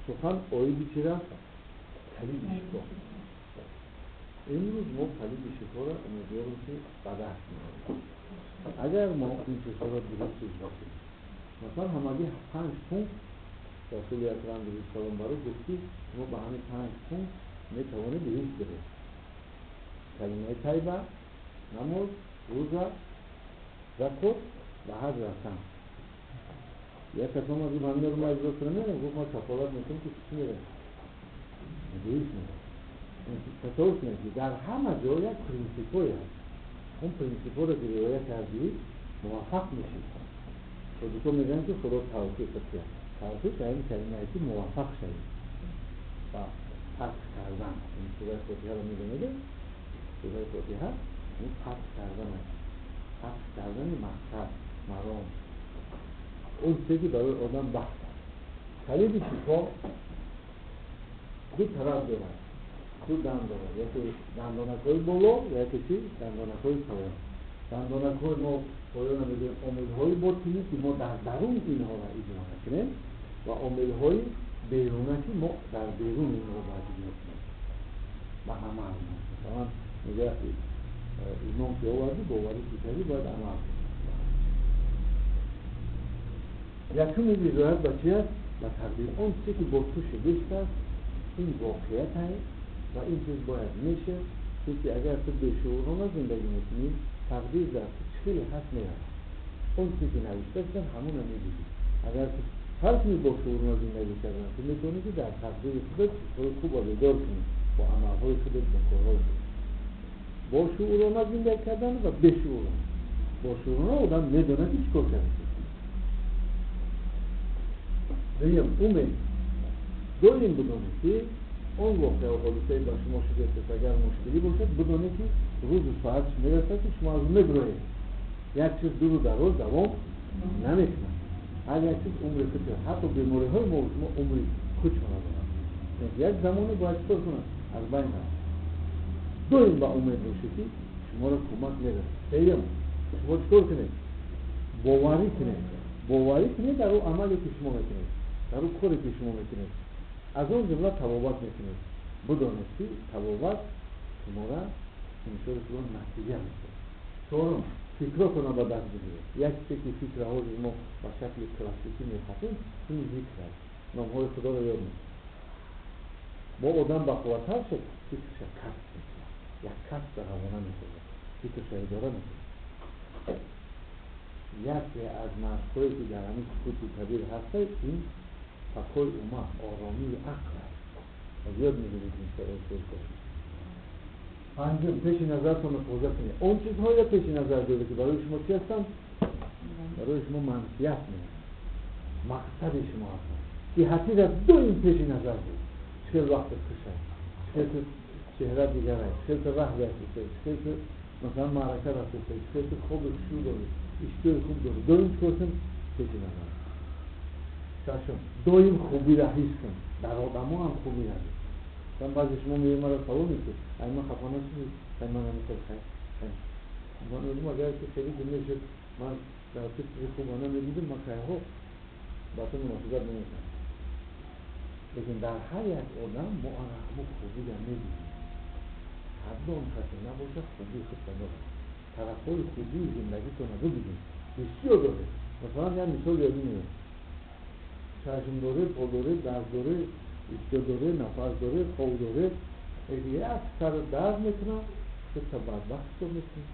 Сухан оиди чӣ рафт? Калиди шифо. Имрӯз мо калиди шифоро умедворем, ки ба даст меорем, агар мо ин чизҳоро дуруст иҷро кунем. Масалан, ҳамагӣ панҷ пункт Расули Акрам алайҳиссалом баро гуфт, ки шумо ба ҳамин панҷ пункт метавонед биҳишт биред: калимаи тайба, намоз, рӯза, закот ва ҳаҷ рафтан. Як кас омад, гуфт: «Ҳаминро ма иҷро кунам, мерам?» Гуфт: «Ман кафолат мекунам, ки чӣ мерам? Биҳишт мерам». Тасаввур кунед, ки дар ҳама ҷо як принсипҳое ҳаст. Он принсипҳоро ки риоя кардӣ, муваффақ мешӣ. Тоҷико мегӯянд, ки Худо тавфиқ диҳад. Тавфиқ ин калимае, ки муваффақ шавӣ ва фатҳ кардан. Сураи Фотиҳаро медонед? Сураи Фотиҳа ин фатҳ кардан аст, фатҳ кардани мақсад, маром, он чизе, ки барои одам бахт аст. Калиди шифо ду тараф дорад, ду данд дорад: яке дандонакҳои боло ва яке чи? Дандонакҳои поён. Дандонакҳои мо поёна мегӯем омилҳои ботинӣ, ки мо дар дарун инҳоро иҷро мекунем, ва омилҳои беруна, ки мо дар берун инҳоро бояд иҷро кунем ба амал. Масалан, мегӯяд, имон ки овардӣ, боварӣ ки кардӣ, бояд амал кунӣ. Якуми ризоят ба чи аст? Ба тақдир. Он чизе, ки бо ту шудист аст, ин воқеият аст ва ин чиз бояд мешавад. Чунки агар ту бешуурона зиндагӣ мекунӣ, тақдир дар ту чӣ хеле ҳаст, меравад. Он чизе, ки навишта шудан, ҳамона мебинӣ. Агар ту фарқ кунӣ, бо шуурона зиндагӣ кардан, ту метавонӣ, ки дар тақдири худат чизҳои хубро бедор кунӣ бо амалҳои худат, бо корҳои худат. Бо шуурона зиндагӣ кардан ва бешуурона. Бо шуурона одам медонад, ки чӣ кор карда. Дуюм, умед. Доим бидонед, ки он воқеа, ҳодисае ба шумо шудааст, агар мушкилӣ бошад, бидонед, ки рӯзу соатш мерасад, ки шумо аз он мебироед. Як чиз дуру дароз давом намекунад. Ҳар як чиз умри худ, ҳатто бемориҳои мо шумо умри худшона дорад. Як замоне бояд чикор кунад? Аз байн равад. Доим ба умед бошед, ки шуморо кӯмак мерасад. Сеюм, шумо чикор кунед? Боварӣ кунед. Боварӣ кунед дар он амале, ки шумо мекунед, дар он коре, ки шумо мекунед, аз он ҷумла табобат мекунед. Бидонед, ки табобат шуморо иншоалло худо натиҷа медиҳад. Чорум, фикротонро ба даст бигиред. Як чизе, ки фикрҳо ҳозир мо ба шакли классикӣ мехатем, ин зикр аст, номҳои Худоро ёд мекунем. Бо одам бақувваттар шуд, фикрша касб мекунад, як касб равона месозад, фикрша идора мекунад. Яке аз машқҳое, ки дар ҳамин сукути кабир ҳастад, ин сафои умма, оромии ақл аст. Зиёд мегиред. Панҷум, пеши назартонро тоза кунед. Он чизҳоеро пеши назар доред, ки барои шумо чӣ ҳастанд? Барои шумо манфиат меоранд, мақсади шумо ҳастанд. Сиҳатиро доим пеши назар доред. Чӣ хел вақтат хуш аст, чӣ хел ту чеҳра дигар аст, чӣ хел ту раҳ гаштӣ, чӣ хел ту, масалан, маърака рафтӣ, чӣ хел ту хоби хушрӯ дорӣ, иштиёи хуб дорӣ. Доим чӣ кор кун? Пеши назар. Шашум, доим хубиро ҳис кун, дар одамо ҳам хубиро ҳис. Масалан, баъзе шумо меои, маро савол мекунед: «Ай, ман хафа нашудӣ? Ай, ман ҳамин хай?» Ман мегӯям: «Агар ки хеле ки мешуд, ман дар ту чизи хуба намедидим, ман кайҳо ба ту муносибат намекардам». Лекин дар ҳар як одам мо ана ҳамун хубиро мебинем. Кадом касе набошад, хубии худро дорад. Тарафҳои хубии зиндагитонро бибинед, бисёр доред. Масалан, як мисол ёдӣ меояд: чашм доред, по доред, даст доред, иштиё доред, нафас доред, хоб доред. Як сар дард мекунад, худта бадбахт ҳисоб мекунӣ,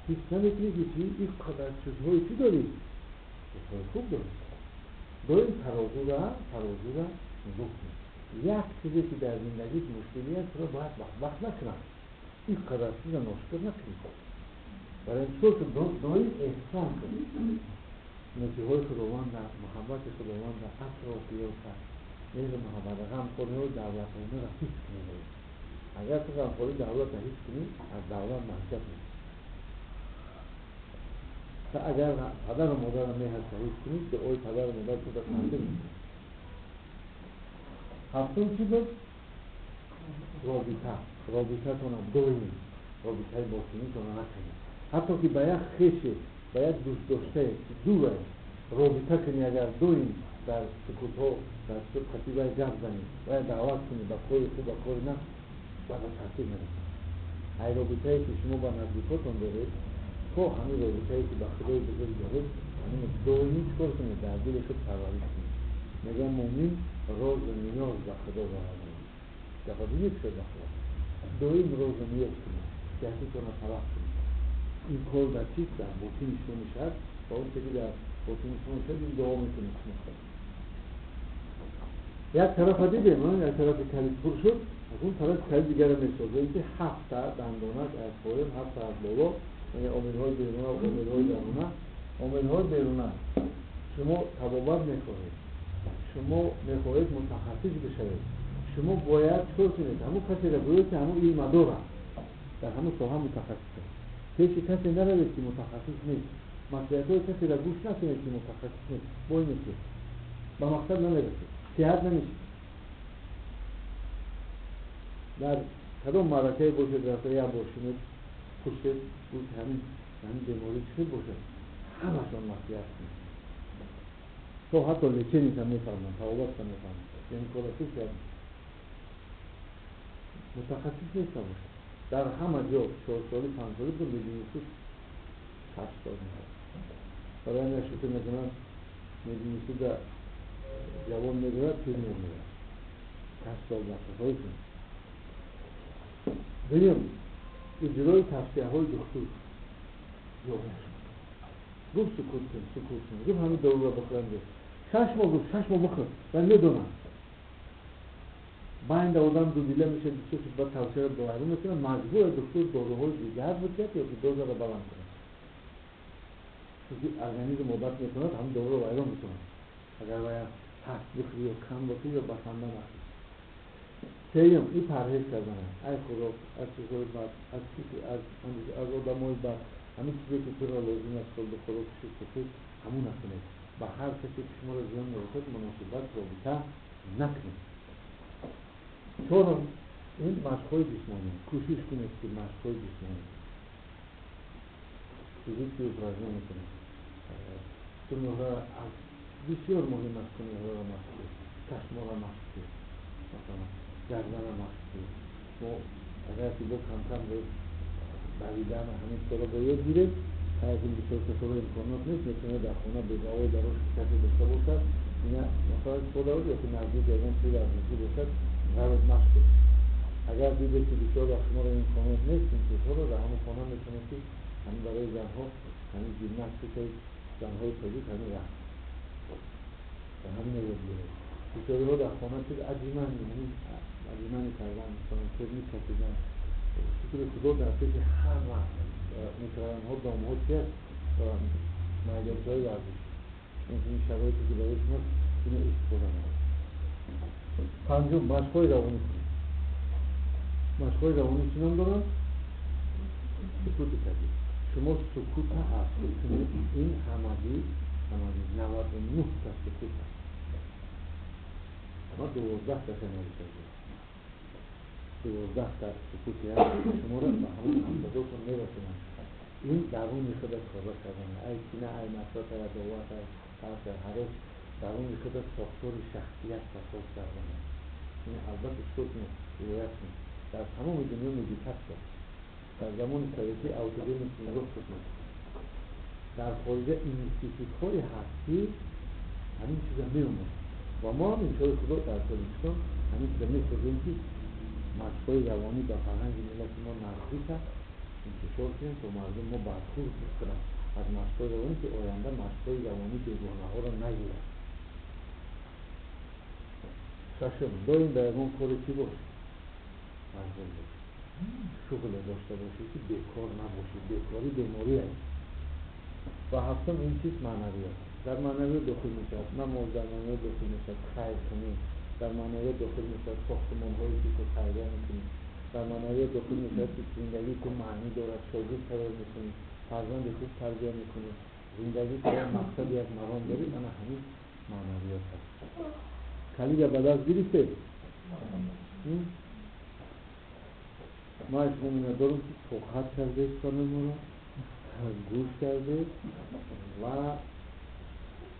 ҳис намекунӣ, ки чи ин қадар чизҳои чӣ дорӣ, чизҳои хуб дорӣ. Доим тарозура нигоҳ кунед. Як чизе, ки дар зиндагит мушкилӣ аст, туро бояд бадбахт накунад, ин қадар чиза ношукр накунӣ. Барои чикор кун? Доим эҳсон кун. Некиҳои Худованда, муҳаббати Худованда, атрофиёта, меҳру муҳаббат, ғамхориҳои давлатонаро ҳис кунӣ. Агар ту ғамхории давлатро ҳис кунӣ, аз давлат манфиат мегирӣ. Агар падару модарро меҳрша ҳис кунӣ, дуои падару модар туро таъсир мекунад. Ҳафтум чӣ буд? Робита. Робитатона доим, робитаи ботинитона накунед. Ҳатто ки ба як хеше, ба як дӯстдоштае, ки дур аст. Робита кунӣ, агар доим дар сукутҳо, дар сукут вай гап занӣ, вай даъват кунӣ ба кори хуб, ба кори нағз, ба тартиб мерасад. Ай робитае ки шумо ба наздикотон доред, то ҳамин робитае ки ба Худои бузург доред, ҳамин доимӣ чикор кунед? Дар дили худ парвариш кунед. Мегӯям, мӯмин розу ниёз ба Худо дорад. Гапа дидед, шуд ба Худо доим розу ниёз кунед, сиҳатитонро талаб кунед. Ин кор дар чист? Дар ботини шумо мешавад ва он чизе ки дар ботини шумо мешавад, ин дуо мекунед шумо. Як тарафа дидем, як тарафи калид пур шуд, аз он тарафи калид дигарро месозем, ки ҳафта дандонак аз поён, ҳафта аз боло, яъне омилҳои беруна ва омилҳои даруна. Омилҳои беруна: шумо табобат мехоҳед, шумо мехоҳед мутахассис бишавед, шумо бояд чикор кунед? Ҳамун касеро гӯед, ки ҳамун илма дорад, дар ҳамун соҳа мутахассис аст. Пеши касе наравед, ки мутахассис нест. Маслиҳатҳои касеро гӯш накунед, ки мутахассис нест. Бой мешед, ба мақсад намерасед, сиҳат намешед. Дар кадом маъракае бошед, рафта як бор шинед, пурсед, гӯед, ҳамин беморӣ чӣ хел бошад, ҳамашон маслиҳат кунед, то ҳатто лечение ша мефаҳманд, табобатша мефаҳманд. Яъне кора сиҳат мутахассис неста бошад. Дар ҳама ҷо чорсолӣ, панҷсолӣ буд мединститут, 8 сол мешавад. Барои ҳамин як шӯхӣ мекунанд: мединститута ҷавон мегӯяд, пир мемирад. 8 сол тасаввур кунед. Дуюм, иҷрои тавсияҳои духтур. Гуфт сукут кун, сукут кун. Гуфт ҳамин доруро бихӯрам, 6 моҳ, гуфт 6 моҳ бихӯр ва медонам байнда одам дудила мешавад, бисёр чиз ба тавсияро вайрон мекунад, маҷбур духтур доруҳои дигар бидиҳад ё ки дозаро баланд кунад, чунки организм одат мекунад, ҳамин доруро вайрон мекунад, агар вая паст бихӯрӣ ё кам бихӯрӣ ё басанда нахӯрӣ. Сеюм, ин парҳез кардан аст ай хӯрок, аз чизҳои бад, аз фикр, аз одамои бад. Ҳамин чизе ки туро лозим аст, хӯрду хӯрок, шустушӯ, ҳамун накунед. Ба ҳар касе ки шуморо зиён мерасад, муносибат, робита накунед. Чорум, ин машқҳои ҷисмонӣ. Кӯшиш кунед, ки машқҳои ҷисмонӣ, физические упражнения кунед. Тунуҳо аз бисёр муҳим аст. Тунуҳоро машқ кунед, чашморо машқ кунед, масалан, гарданро машқ кунед. Мо агар ки бо камкам давидан, ҳамин чизҳоро бо ёд гиред, ин бисёр касоро имконот нест, метавонед дар хона бегаҳои дароз ки касе дошта бошад, ина масалан истифода баред, ё ки наздик ягон чизи варзишӣ бошад, равед, машқ кунед. Агар дидед, ки бисёр вақт шуморо имконот нест, ин чизҳоро дар ҳамон хона метавонед, ки ҳамин барои занҳо ҳамин гимнастикаи занҳои тоҷик, ҳамин рақс, ҳамин ёд гиред. Бисёриҳо дар хона чиз отжимание, ҳамин отжимание кардан, масалан, турник кашидан. Шукри Худо, дар пеши ҳама микрорайонҳо, домҳо чи аст? Майдончаҳои варзишӣ. Ин шароите ки барои шумо, ино истифода намоед. Панҷум, машқҳои равонӣ кунед. Машқҳои равонӣ чӣ ном доранд? Сукути табиӣ. Шумо сукута аз худ кунед. Ин ҳамагӣ 99 та сукут аст. Ма 12 таша нависадем. 12 та сукути аст, шуморо ба ҳамон мақсадотон мерасонанд. Ин даруни худа тоза кардан, ай кина, ай нафрат, ай адоват, ай тарс, ай ҳарос. Даруни худа сохтори шахсият соз кардан. Ин албатта чикор кунед? Риоят кунед. Дар тамоми дунё медитатсия, дар замони советӣ аутогенный тренировка шуд. Дар хориҷа институтҳое ҳаст, ки ҳамин чиза меомӯзанд, ва мо ҳам, иншои Худо, дар Тоҷикистон ҳамин чиза месозем, ки машқҳои равонӣ ба фарҳанги миллати мо наздик аст, интишор кунем, то мардум мо бархурд кунанд аз машқҳои равонӣ, ки оянда машқҳои равонӣ бегонаҳоро нагирад. Шашум, доим ба ягон кори чӣ бош? Машғул бош. Шуғле дошта бошӣ, ки бекор набошӣ. Бекорӣ беморӣ аст. Ва ҳафтум, ин чиз маънавият. Дар маънавият дохил мешавад намоз, дар маънавият дохил мешавад хайркунӣ, дар маънавият дохил мешавад сохтмонҳое ки ту хайрия мекунӣ, дар маънавият дохил мешавад, ки зиндагии ту маънӣ дорад, шогирд тайёр мекунӣ, фарзанди хуб тарбия мекунӣ, зиндагӣ ту як мақсад, як маром дорӣ. Ана ҳамин маънавият аст. Калида ба даст гирифтед. Ман шумо миннатдорам, ки тоқат кардед, суханои моро гӯш кардед ва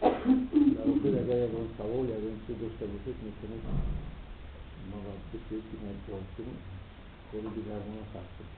Дар охир агар ягон савол, ягон чиз дошта бошед, метавонед мара бипурсед, ки ман ҷавоб кунам, кори дигармона сар кунем.